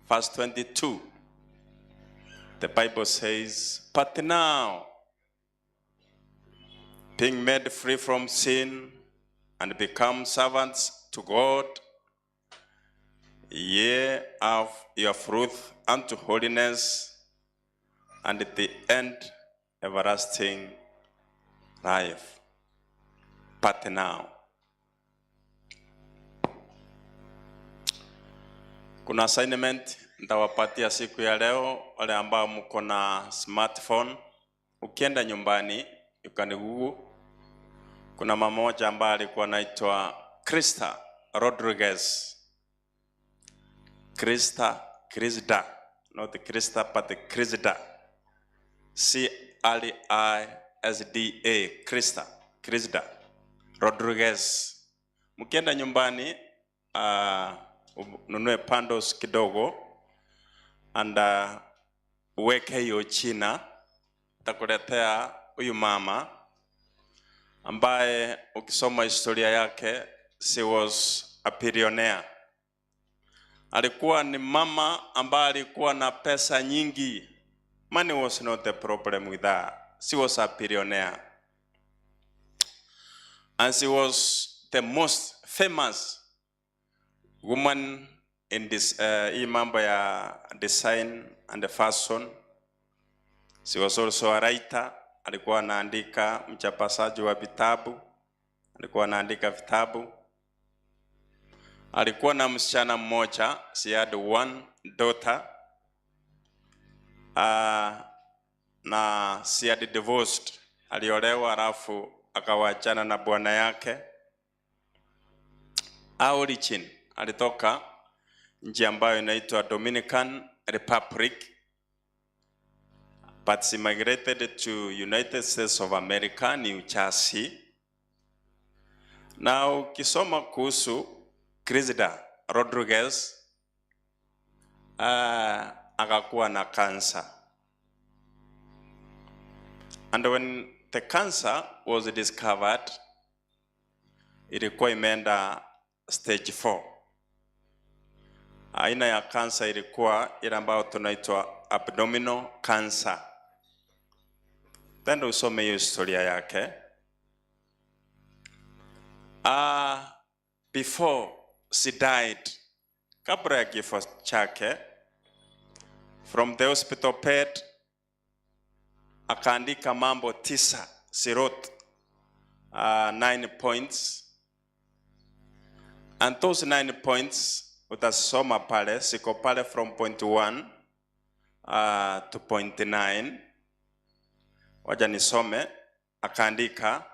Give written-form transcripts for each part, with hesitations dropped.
verse 22, the Bible says, "But now, being made free from sin and become servants to God, ye have your fruit unto holiness, and the end everlasting life." But now. Kuna assignment nitawapatia siku ya leo, wale ambao mko na smartphone. Ukienda nyumbani, you can Google. Kuna mama moja ambaye alikuwa anaitwa Krista Rodriguez. Krista, Krisda, not Krista but Krisda. C R I S D A, Krista, Krisda Rodriguez. Mkienda nyumbani, nunue pandos kidogo and uweke hiyo china, takuletea huyu mama ambaye ukisoma historia yake, she was a billionaire. Alikuwa ni mama ambaye alikuwa na pesa nyingi. Money was not the problem with her. She was a billionaire. And she was the most famous woman in this hii mambo ya design and fashion. She was also a writer. Alikuwa anaandika, mchapasaji wa vitabu. Alikuwa anaandika vitabu. Alikuwa na msichana mmoja, she had one daughter. Na she had divorced. Aliolewa alafu akawachana na bwana yake. Origin alitoka nchi ambayo inaitwa Dominican Republic, but she migrated to United States of America, New Jersey. Na ukisoma kuhusu Crista Rodriguez, akakuwa na cancer. And when the cancer was discovered, ilikuwa imeenda stage 4. Aina ya cancer ilikuwa ile ambayo tunaitwa abdominal cancer. Tenda usome hiyo historia yake. Before she died, kabla ya kifo chake, from the hospital bed akaandika mambo 9. She wrote 9 points, and those 9 points utasoma pale, siko pale from point 1 to point 9. Wacha nisome. Akaandika,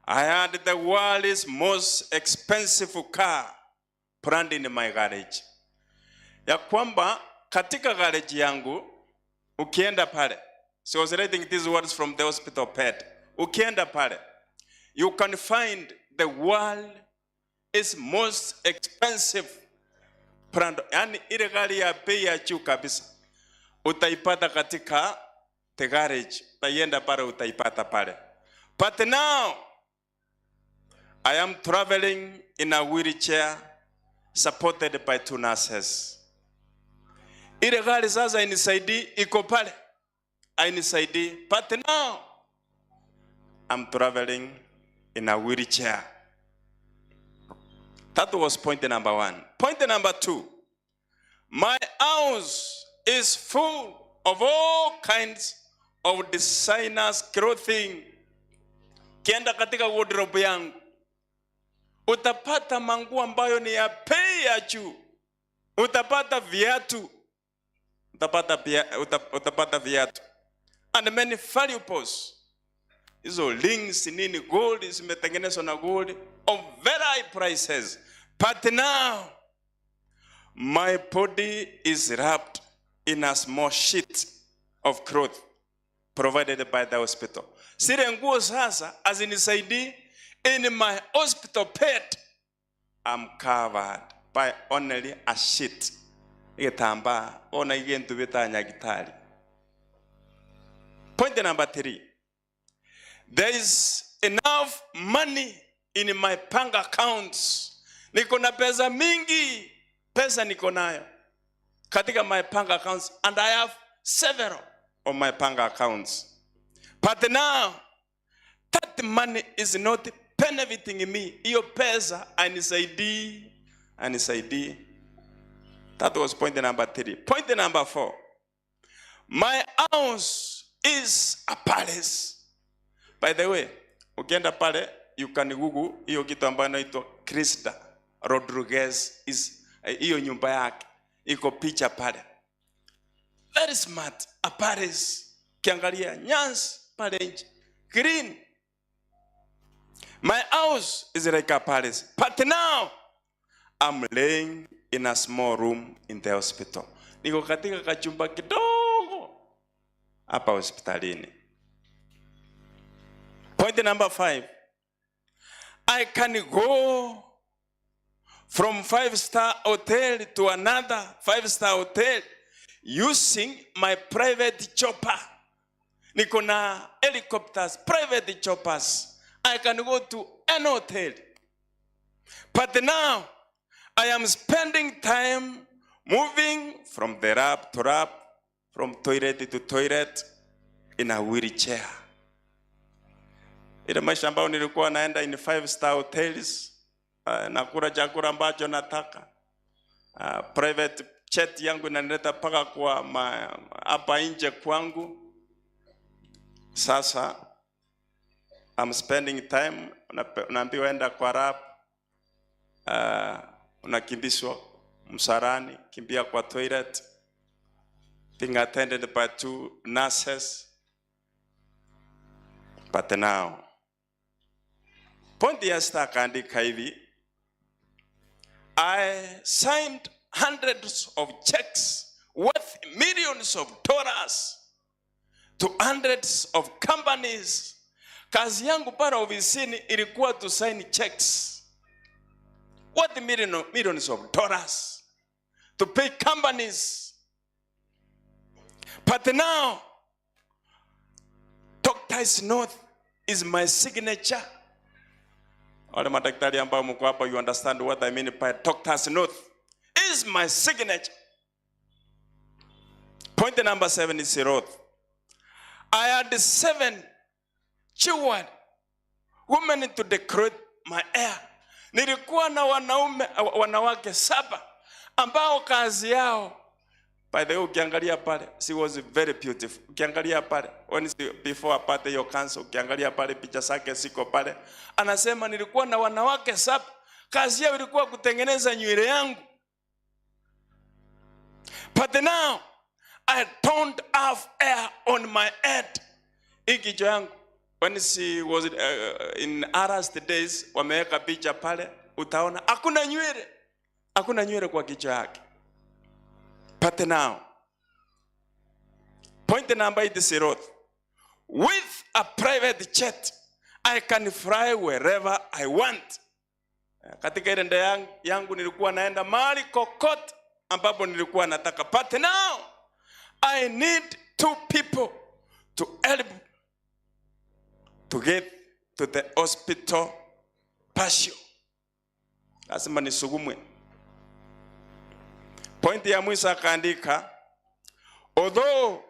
"I had the world's most expensive car brand in my garage." Ya kwamba katika garage yangu ukienda pale, she was writing these words from the hospital bed. Ukienda pale, you can find the world's most expensive brand, yani ile gari ya bei ya juu kabisa utaipata katika the garage, utaienda pale utaipata pale. "But now I am traveling in a wheelchair supported by two nurses." Ile gari sasa inisaidii, iko pale, ainisaidii. "But now I'm traveling in a wheelchair." That was point number one. Point number two. "My house is full of all kinds of designers clothing." Kienda katika wardrobe yangu utapata manguo ambayo ni ya bei ya juu, utapata viatu, utapata viatu and many valuables, hizo rings nini, gold zimetengenezwa na gold of very high prices. "But now my body is wrapped in a small sheet of cloth provided by the hospital." Zile nguo sasa hazinisaidii. "In my hospital bed I'm covered by only a sheet." Gitambaa ona igintu bitanyagitari. Point number three. "There is enough money in my bank accounts." Niko na pesa mingi, pesa niko nayo. Katika my bank accounts, and I have several of my bank accounts. But now that money is not benefiting me. Hiyo pesa anisaidii, anisaidii. That was point number three. Point number four. My house is a palace. By the way, ukienda pale you can google hiyo kitu ambayo inaitwa Krista Rodriguez is hiyo nyumba yake iko picha pale. Very smart, a palace. Ukiangalia nyasi pale nje, green. My house is like a palace. But now I'm laying in a small room in the hospital. Niko katika kachumba kidogo hapa hospitalini. Point number five. I can go from five-star hotel to another five-star hotel using my private chopper. Niko na helicopters, private choppers. I can go to any hotel. But now I am spending time moving from the lab to lab, from toilet to toilet in a wheelchair. Ile maisha ambayo nilikuwa naenda in five star hotels, nakula chakula ambacho nataka. Private jet yangu inanileta mpaka kwa hapa nje kwangu. Sasa I'm spending time, unaambiwa enda kwa lab, unakimbizwa msalani, kimbia kwa toilet, being attended by two nurses. But now, point ya sita akaandika hivi, "I signed hundreds of checks worth millions of dollars to hundreds of companies." Kazi yangu pale ofisini ilikuwa to sign checks worth millions of dollars to pay companies. But now, doctor's note is my signature. Wale madaktari ambao mko hapa, you understand what I mean by doctor's note is my signature. Point number seven is wrote, "I had seven children, women to decorate my hair." Nilikuwa na wanaume wanawake saba ambao kazi yao. By the way, ukiangalia pale, she was very beautiful. Ukiangalia pale, when she, before apate hiyo cancer, ukiangalia pale picha zake ziko pale. Anasema nilikuwa na wanawake saba. Kazi yao ilikuwa kutengeneza nywele yangu. But now I don't have hair on my head. Hii kichwa yangu, when she was in last days, wameweka picha pale, utaona hakuna nywele. Hakuna nywele kwa kichwa yake. But now, point number eight is wrote, "With a private jet, I can fly wherever I want." Katika ile ndege yangu nilikuwa naenda mahali kokote ambapo nilikuwa nataka. But now, I need two people to help to get to the hospital patio. Lazima nisukumwe. Point ya mwisho akaandika, "Although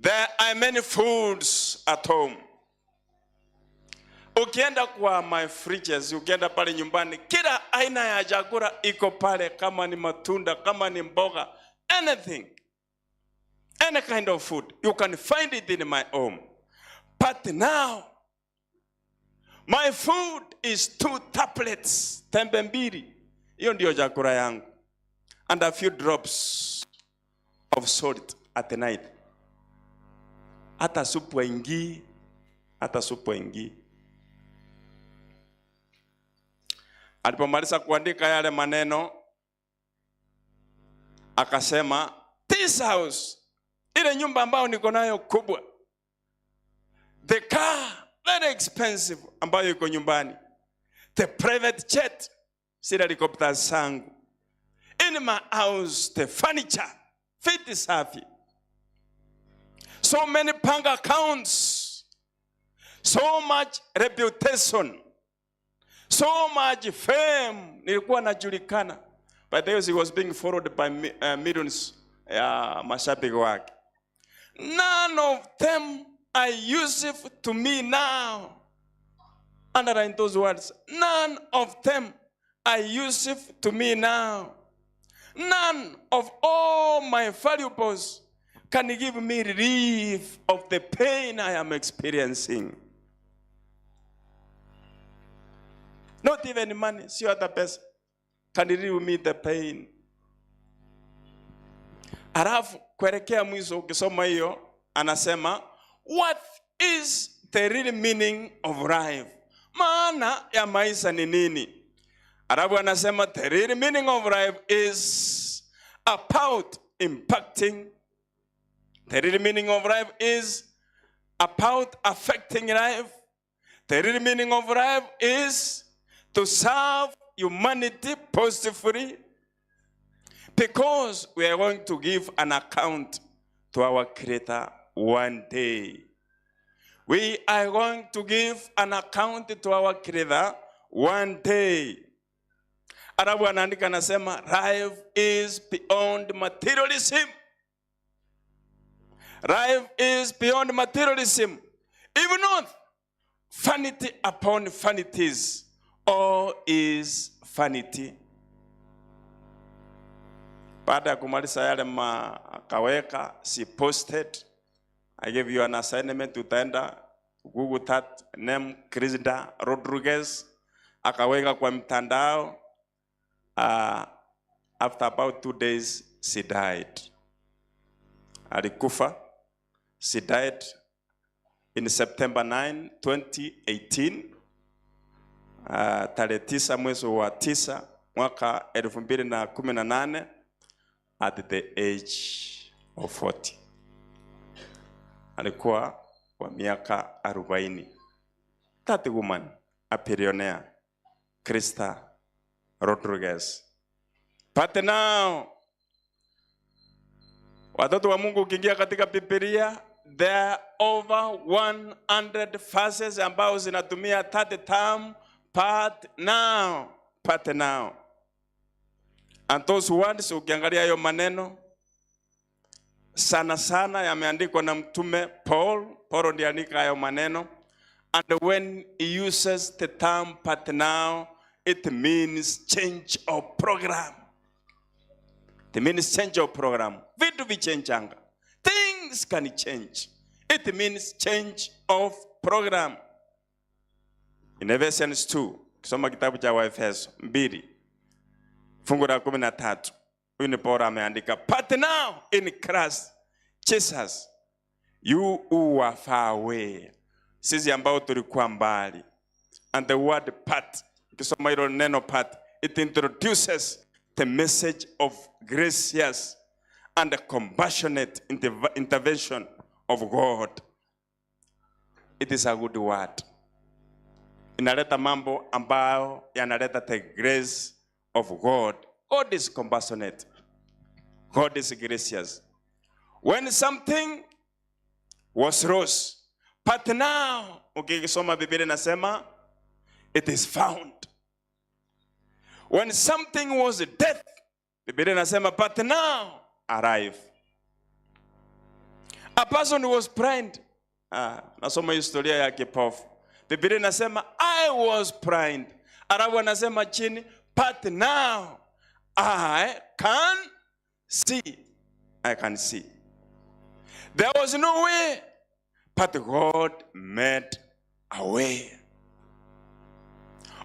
there are many foods at home." Ukienda kwa my fridges, ukienda pale nyumbani, kila aina ya chakula iko pale, kama ni matunda, kama ni mboga, anything, any kind of food, you can find it in my home. But now, my food is two tablets, tembe mbili. Hiyo ndio chakula yangu. And a few drops of salt at night. Hata supu haingii, hata supu haingii. Alipomaliza kuandika yale maneno, akasema, "This house, ile nyumba ambayo niko nayo kubwa, the car very expensive ambayo iko nyumbani, the private jet, zile helicopter zangu, in my house, the furniture, viti safi, so many bank accounts, so much reputation, so much fame, nilikuwa najulikana. By the way, he was being followed by millions ya mashabiki wake. "None of them are useful to me now." Underline those words. "None of them are useful to me now. None of all my valuables can give me relief of the pain I am experiencing." Not even money, sio hata pesa, can relieve me the pain. Alafu kuelekea mwisho, ukisoma hiyo, anasema, "What is the real meaning of life?" Maana ya maisha ni nini? Alafu anasema, "The real meaning of life is about impacting. The real meaning of life is about affecting life. The real meaning of life is to serve humanity positively, because we are going to give an account to our Creator one day. We are going to give an account to our Creator one day." Alafu anaandika anasema, "Life is beyond materialism. Life is beyond materialism. If not, vanity upon vanities, all is vanity." Baada ya kumaliza yale ma akaweka, she posted. I gave you an assignment, utaenda Google that name, Krista Rodriguez, akaweka kwa mtandao. After about 2 days she died. Alikufa. She died in September 9, 2018. Tarehe 9 mwezi wa 9 mwaka 2018, at the age of 40. Alikuwa wa miaka 40. That woman, a billionaire, Krista Rodriguez. But now, watoto wa Mungu, ukiingia katika Biblia, there are over 100 verses ambao zinatumia that term, "but now, but now." And those words, ukiangalia hayo maneno sana sana yameandikwa na mtume Paul. Paul ndiye andika hayo maneno. And when he uses the term "but now", it means change of program. It means change of program. Vitu vichenjanga. Things can change. It means change of program. In Ephesians 2, kisoma kitabu cha Waefeso 2 fungu la 13. Huyu ni Paul ameandika, "But now in Christ Jesus, you who were far away", sisi ambao tulikuwa mbali. And the word "but", ukisoma hilo neno "but", it introduces the message of gracious and compassionate intervention of God. It is a good word. Inaleta mambo ambayo yanaleta the grace of God. God is compassionate. God is gracious. When something was lost, but now, ukisoma Biblia inasema, it is found. When something was death, Biblia inasema, but now alive. A person was blind. Ah, nasoma historia ya kipofu. Biblia inasema, "I was blind." Alafu anasema chini, "But now I can see. I can see." There was no way, but God made a way.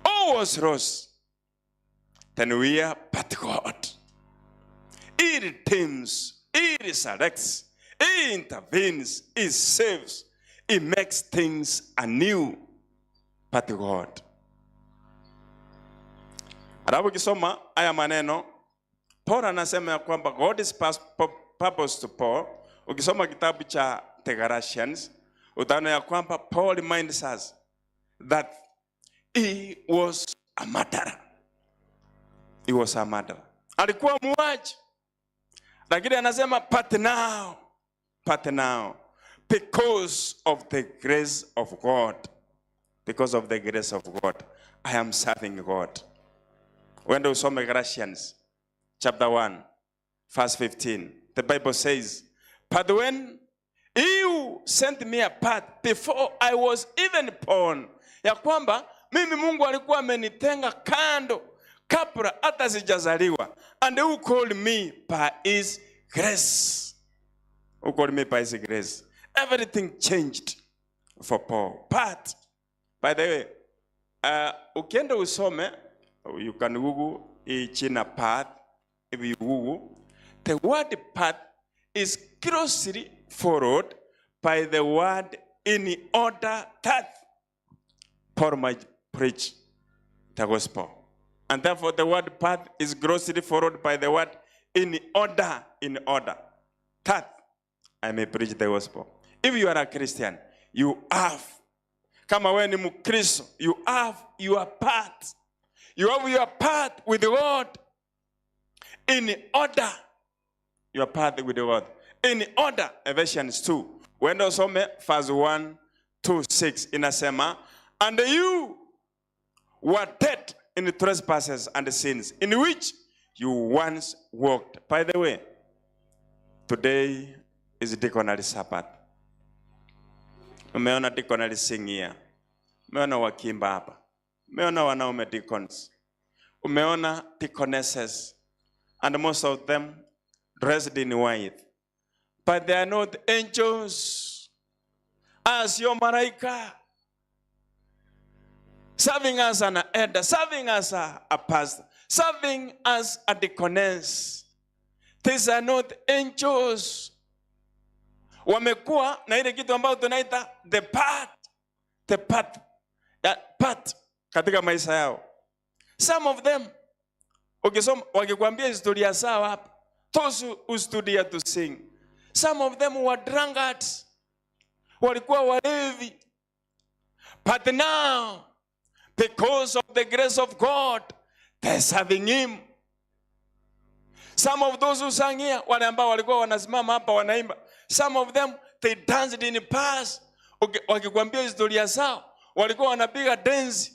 All was lost. Then we are but God. He redeems, He resurrects, He intervenes, He saves, He makes things anew. But God. Alafu ukisoma haya maneno, Paul anasema ya kwamba God is purpose to Paul. Ukisoma kitabu cha the Galatians, utaona ya kwamba Paul reminds us that he was a murderer. He was a murderer. Alikuwa muuaji. Lakini anasema, But now, because of the grace of God, because of the grace of God, I am serving God." Uende usome Galatians. chapter 1 verse 15, the Bible says, "But when you sent me apart before I was even born," ya kwamba mimi Mungu alikuwa amenitenga kando kabla hata sijazaliwa, "and who called me by his grace," who called me by his grace. Everything changed for Paul. But by the way, ukienda usome, you can Google hii jina path. If you Google, the word "path" is closely followed by the word "in order that Paul might preach the gospel." And therefore, the word "path" is closely followed by the word "in order," "in order that I may preach the gospel." If you are a Christian, you have, kama wewe ni Mkristo, you have your part. You have your path with God in order. Your path with God. In order, Ephesians 2. Uende usome verse 1 to 6 inasema, "And you were dead in trespasses and sins, in which you once walked." By the way, today is Deaconry Sabbath. Umeona deaconry sing here. Umeona wakiimba hapa. Umeona wanaume deacons. Umeona deaconesses. And most of them dressed in white. But they are not angels. Sio malaika. Serving as an elder, serving as a pastor, serving as a deaconess. These are not angels. Wamekuwa na ile kitu ambayo tunaita the part, that part katika maisha yao. Some of them, ukisoma wakikwambia historia zao hapa, those who stood here to sing, some of them were drunkards, walikuwa walevi. But now, because of the grace of God, they're serving him. Some of those who sang here, wale ambao walikuwa wanasimama hapa wanaimba, some of them, they danced in the past. Wakikwambia historia zao, walikuwa wanapiga dance.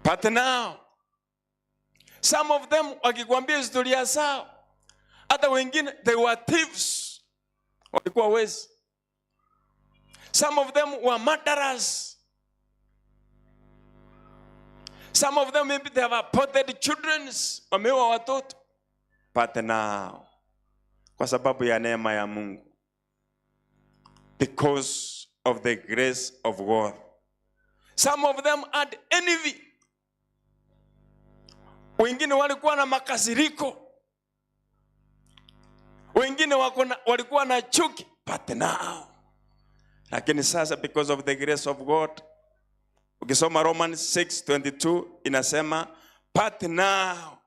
But now, some of them wakikwambia historia zao, hata wengine, they were thieves, walikuwa wezi. Some of them were murderers. Some of them, maybe they have aborted children, wameua watoto. But now, kwa sababu ya neema ya Mungu, because of the grace of God, some of them had envy. Wengine walikuwa na makasiriko, wengine walikuwa na chuki. But now, lakini sasa, because of the grace of God, ukisoma Romans 6:22 inasema, "But now,"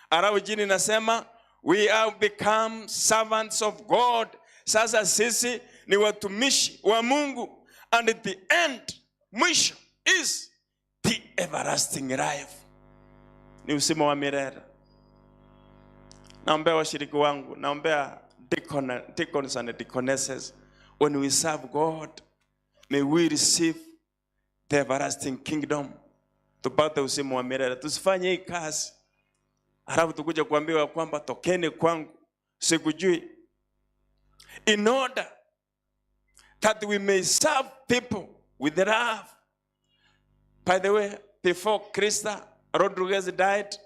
alafu chini inasema, "We have become servants of God." Sasa sisi ni watumishi wa Mungu, and the end, mwisho, is the everlasting life, ni uzima wa milele. Naombea washiriki wangu, naombea deacons and deaconesses. When we serve God, may we receive the everlasting kingdom, tupate uzima wa milele. Tusifanye hii kazi halafu tukuje kuambiwa kwamba tokeni kwangu, sikujui. In order that we may serve people with love. By the way, before Krista Rodriguez died,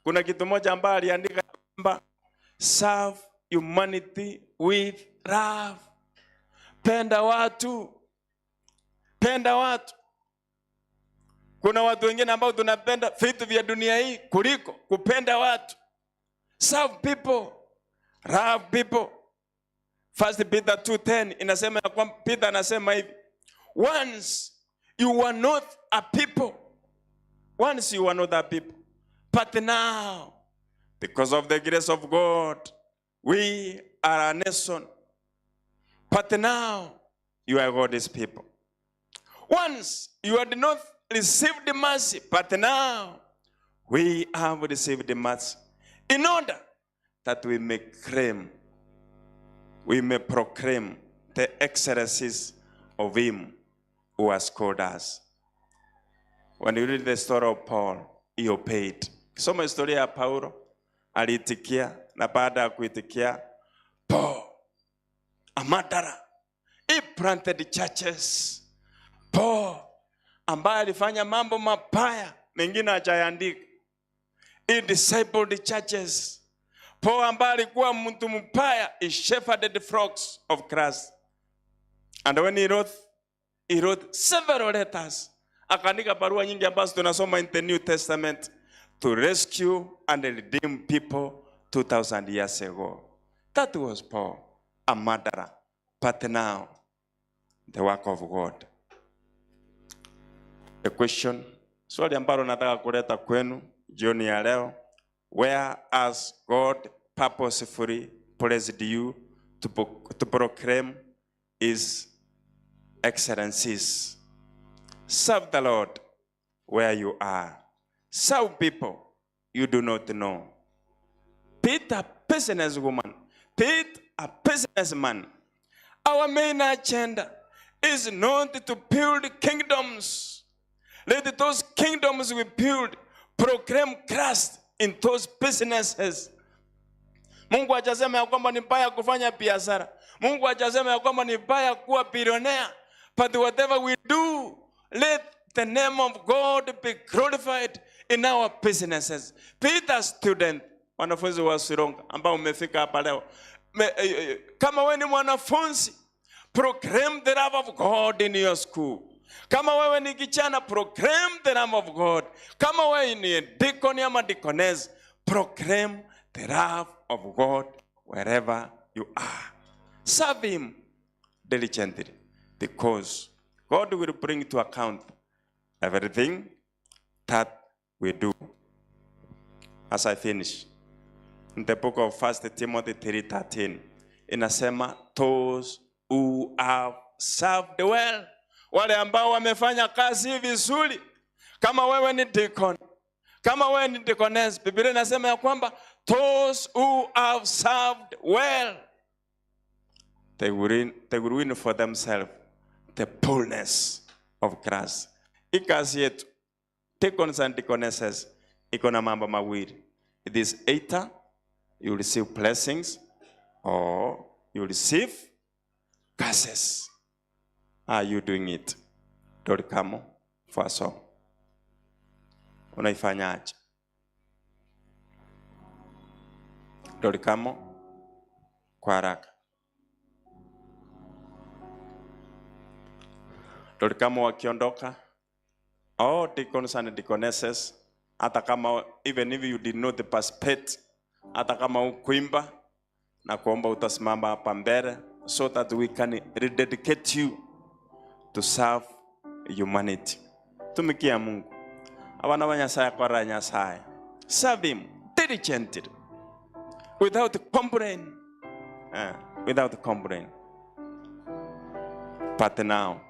kuna kitu moja ambayo aliandika kwamba serve humanity with love. Penda watu, penda watu. Kuna watu wengine ambao tunapenda vitu vya dunia hii kuliko kupenda watu. Serve people, love people. First Peter 2:10 inasema ya kwamba Peter anasema hivi, "Once you were not a people, once you were not a people, but now, because of the grace of God, we are a nation. But now you are God's people. Once you had not received mercy, but now we have received mercy, in order that we may proclaim the excellencies of him who has called us." When you read the story of Paul, he obeyed. Kisoma historia ya Paulo, aliitikia na baada ya kuitikia, Paul, a murderer, he planted churches. Paul ambaye alifanya mambo mabaya mengine hajayaandika. He discipled churches. Paul ambaye alikuwa mtu mbaya, he shepherded the flocks of Christ. And when he wrote several letters. Akaandika barua nyingi ambazo tunasoma in the New Testament to rescue and redeem people 2000 years ago. That was Paul, a murderer. But now, the work of God. The question, swali ambalo nataka kuleta kwenu jioni ya leo, where has God purposefully placed you to proclaim his excellencies? Serve the Lord where you are. Serve people you do not know. Be it a businesswoman, be it a businessman. Our main agenda is not to build kingdoms. Let those kingdoms we build proclaim Christ in those businesses. Mungu hajasema ya kwamba ni mbaya kufanya biashara. Mungu hajasema ya kwamba ni mbaya kuwa bilionea. But whatever we do, let the name of God be glorified in our businesses. Be it a student, wanafunzi wa Sironga ambao umefika hapa leo. Kama wewe ni mwanafunzi, proclaim the love of God in your school. Kama wewe ni kijana, proclaim the love of God. Kama wewe ni deacon ama deaconess, proclaim the love of God wherever you are. Serve him diligently, because God will bring to account everything that we do. As I finish, in the book of 1 Timothy 3:13 inasema, "Those who have served well," wale ambao wamefanya kazi vizuri. Kama wewe ni deacon, kama wewe ni deaconess, Biblia inasema ya kwamba those who have served well, they will win for themselves the fullness of Christ. Hii kazi yetu, deacons and deaconesses, iko na mambo mawili. It is either you receive blessings or you receive curses. Are you doing it? Don't come for a song. Unaifanyaje? Dorikamo kwa haraka. Dorikamo wakiondoka, all deacons and deaconesses, hata kama even if you did not participate, hata kama ukuimba, na kuomba utasimama hapa mbele so that we can rededicate you to serve humanity. Tumikia Mungu. Abana ba Nyasaye kora Nyasaye. Serve him diligently. Without complaint. Without complaint. But now,